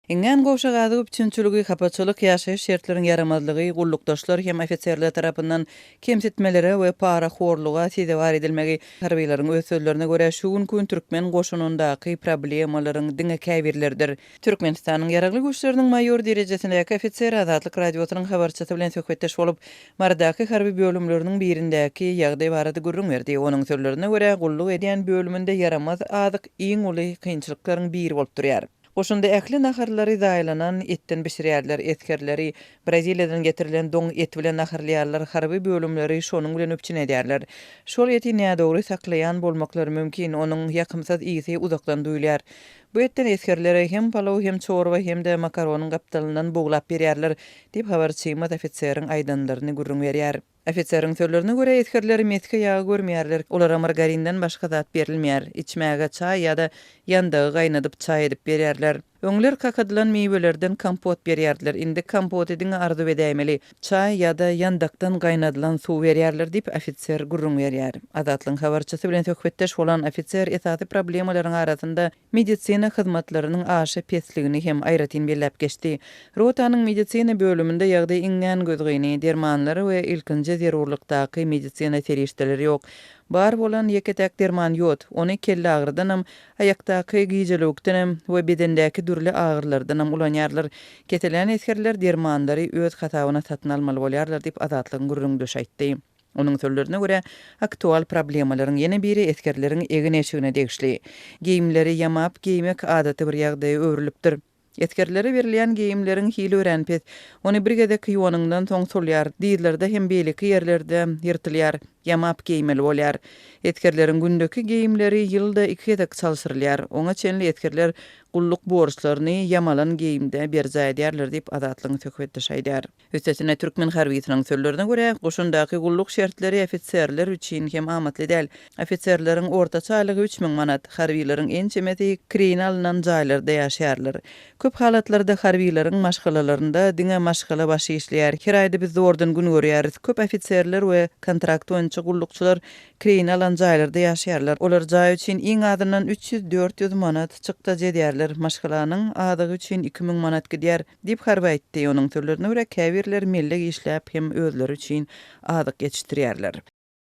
Iňňän gowşak azyk üpjünçiligi, hapaçylyk, ýaşaýyş şertleriň ýaramazlygy, gullukdaşlar hem ofiserler tarapyndan kemsitmelere we parahorluga sezewar edilmegi, harbylaryň öz sözlerine görä, şu günki gün türkmen goşunyndaky problemalaryň diňe käbirleridir. Türkmenistanyň Ýaragly Güýçleriniň maýor derejesindäki ofiseri Azatlyk Radiosynyň habarçysy bilen söhbetdeş bolup, Marydaky harby bölümleriniň birindäki ýagdaý barada gürrüň berdi. Onuň sözlerine görä, gulluk edýän bölüminde ýaramaz azyk iň uly kynçylyklaryň biri bolup durýar. Goşunda ähli naharlary zaýalanan etden bişirýärler, esgerleri Braziliýadan getirilen doň et bilen naharlaýarlar, harby bölümleri şonuň bilen üpjün edýärler. Şol eti nädogry saklaýan bolmaklary mümkin, onuň ýakymsyz ysy uzakdan duýulýar. Bu etden esgerlere hem palaw, hem çorba, hem-de makaronyň gapdalyndan buglap berýärler, diýip, habarçymyz ofiseriň aýdanlaryny gürrüň berýär. Ofiseriň sözlerine görä, esgerler mesge ýagy görmeýärler, olara margarinden başga zat berilmeýär, içmäge çaý ýa-da ýandagy gaýnadyp çaý edip berýärler. Öňler kakadylan miwelerden kompot berýärdiler, indi kompoty diňe arzuw edäýmeli, çaý ýa-da ýandakdan gaýnadylan suw berýärler diýip, ofiser gürrüň berýär. Azatlygyň habarçysy bilen söhbetdeş bolan ofiser esasy problemalaryň arasynda medisina hyzmatlarynyň aşa pesligini hem aýratyn belläp geçdi. Rotanyň medisina bölüminde ýagdaý iňňän gözgyny, dermanlar we ilkinji zerurlykdaky medisina serişdeleri ýok. Bar bolan ýeke-täk derman ýod, ony kelleagyrydanam, aýakdaky gijelewükdenem we bedendäki dürli agyrylardanam ulanýarlar. Kesellän esgerler dermanlary öz hasabyna satyn almaly bolýarlar diýip, Azatlygyň gürrüňdeşi aýtdy. Onuň sözlerine görä, aktual problemalaryň ýene biri esgerleriň egin-eşigine degişli. Geýimleri ýamap geýmek adaty bir ýagdaýa öwrülipdir. Esgerlere berilýän geýimleriň hili örän pes. Ony bir gezek ýuwanyňdan soň solýar, dyzlarda hem beýleki ýerlerde ýyrtylýar, ýamap geýmeli bolýar. Esgerleriň gündeki geýimleri ýylda iki gezek çalşyrylýar. Oňa çenli esgerler gulluk borçlaryny ýamalan geýimde berjaý edýärler diýip, Azatlygyň söhbetdeşi aýdýar. Üstesine, türkmen harbysynyň sözlerine görä, goşundaky gulluk şertleri ofiserler üçin hem amatly däl. Ofiserleriň ortaça aýlygy 3000 manat, harbylaryň ençemesi kireýine alnan jaýlarda ýaşaýarlar. Köp halatlarda harbylaryň maşgalalarynda diňe maşgala başy işleýär. Her aýda biz zordan gün görýäris. Köp ofiserler we kontrakt boýunça gullukçylar kireýine alan jaýlarda ýaşaýarlar. Olar jaý üçin iň azyndan 300-400 manat çykdajy edýärler. Maşgalanyň azygy üçin 2000 manat gidýär. Diýip, harby aýtdy. Onuň sözlerine görä, käbirleri mellek işläp hem özleri üçin azyk ýetişdirýärler.